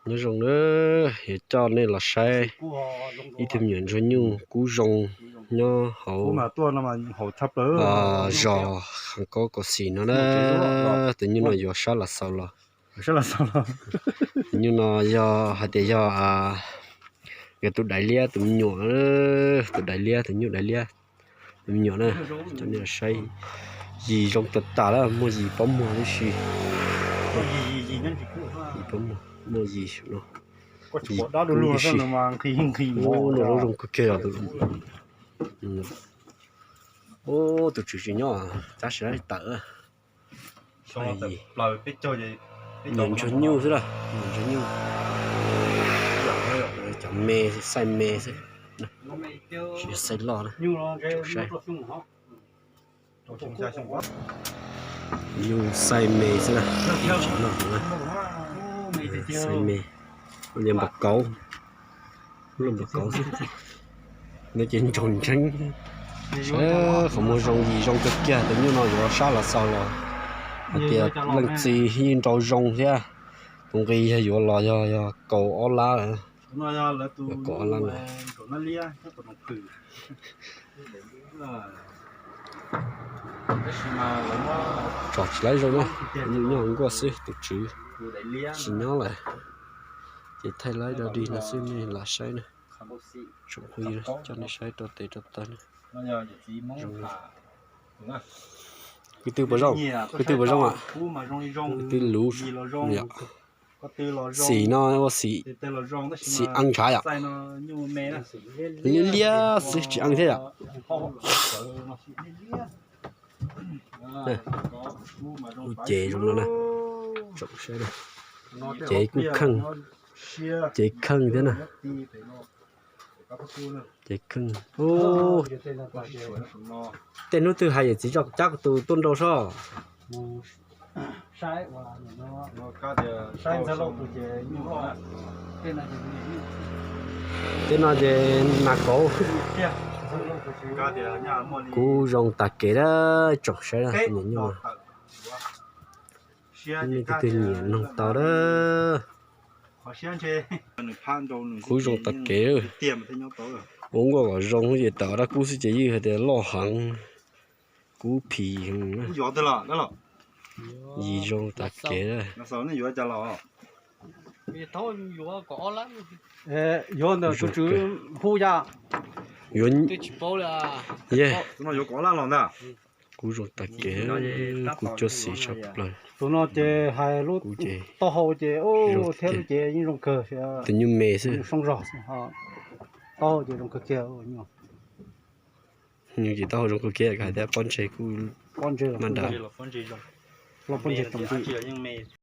Nyob zoo na, yuav coj nej los saib ib tug me nyuam ntsuag nyuj kub zoo nyob hauv zos Kham Kaub Kaus Xis no na. Tus nyuj no yuav sab los xaus los. Tus nyuj no yog hais tias yog nkawd tus daiv liab tus me nyuam, tus daiv liab tus nyuj daiv liab tus me nyuam na. Coj nej los saib, yis zoo tas tas lawm, muaj yis pob muag tib si. Muaj yis no, yis kub tib si. Ub, no lub zoo kawg kiag os. Ub, tus tswv tsis nyob, tab sis tawm. Niam ntsuag nyuj xwb las, niam ntsuag nyuj. Cov me, xaij me xwb, tsis xaij loj na. Saib, nyuj xaij me xwb na, tsis loj na. Xaij me, npam kauv, npam kauv xwb. No ces ntsoog ntseeb. Saib qhov muag zoo, yis zoo kawg kiag, tus nyuj no yuav sab los xaus los. Hais tias leej txiv yeej nrau zoo thiab. Tus nqi yog yuav los yog, yog kaum ob lab lawm. Yog kaum ob lab lawm. Tsom tsis laib zoo na, nyuj nyob nkuaj xwb, tus tswv tsis nyob lawm. Ces thaij laib rau dig no xwb, nej lam saib na. Tsoom phooj ywg, coj nej saib rau tes rau taw na. Kwv tw puas zoo? Kwv tw puas zoo am? Kwv tw luv yom. Xim no ua xim, xim eeb ntshav yom. Liab liab xwb tsis eeb thiab yom. Ub, ces zoo no na. Ces kuj kheej, ces kheej thiab na. Ces kheej. Tej hnub twg hais yawm txiv coj cab tus tuaj nrau sob. Tej no ces nas kauv. Kub zoo tas kev na, tsoom saib na, tus niam nyuj. Nej leej twg nyiam noog tau na. Kub zoo tas kev. Ua nkuaj kom zoo ces tawm dab kub xwb ces yeej hais tias loj heev. Kub phim heev. Yis zoo tas kev. Yuav ntawm tus tswv hu ya. Yuav, ye, kub zoo tas kev, kub cuab xim tshaj plaws. Tus no ces hais lub taub hau ces thiab lub cev yeej zoo kawg. Tus nyuj me xwb. Taub hau ces zoo kawg kiag. Nyuj ces taub hau zoo kawg kiag, hais tias pob ntseg kuj maj nrad. Los pob ntseg tsoom ntej.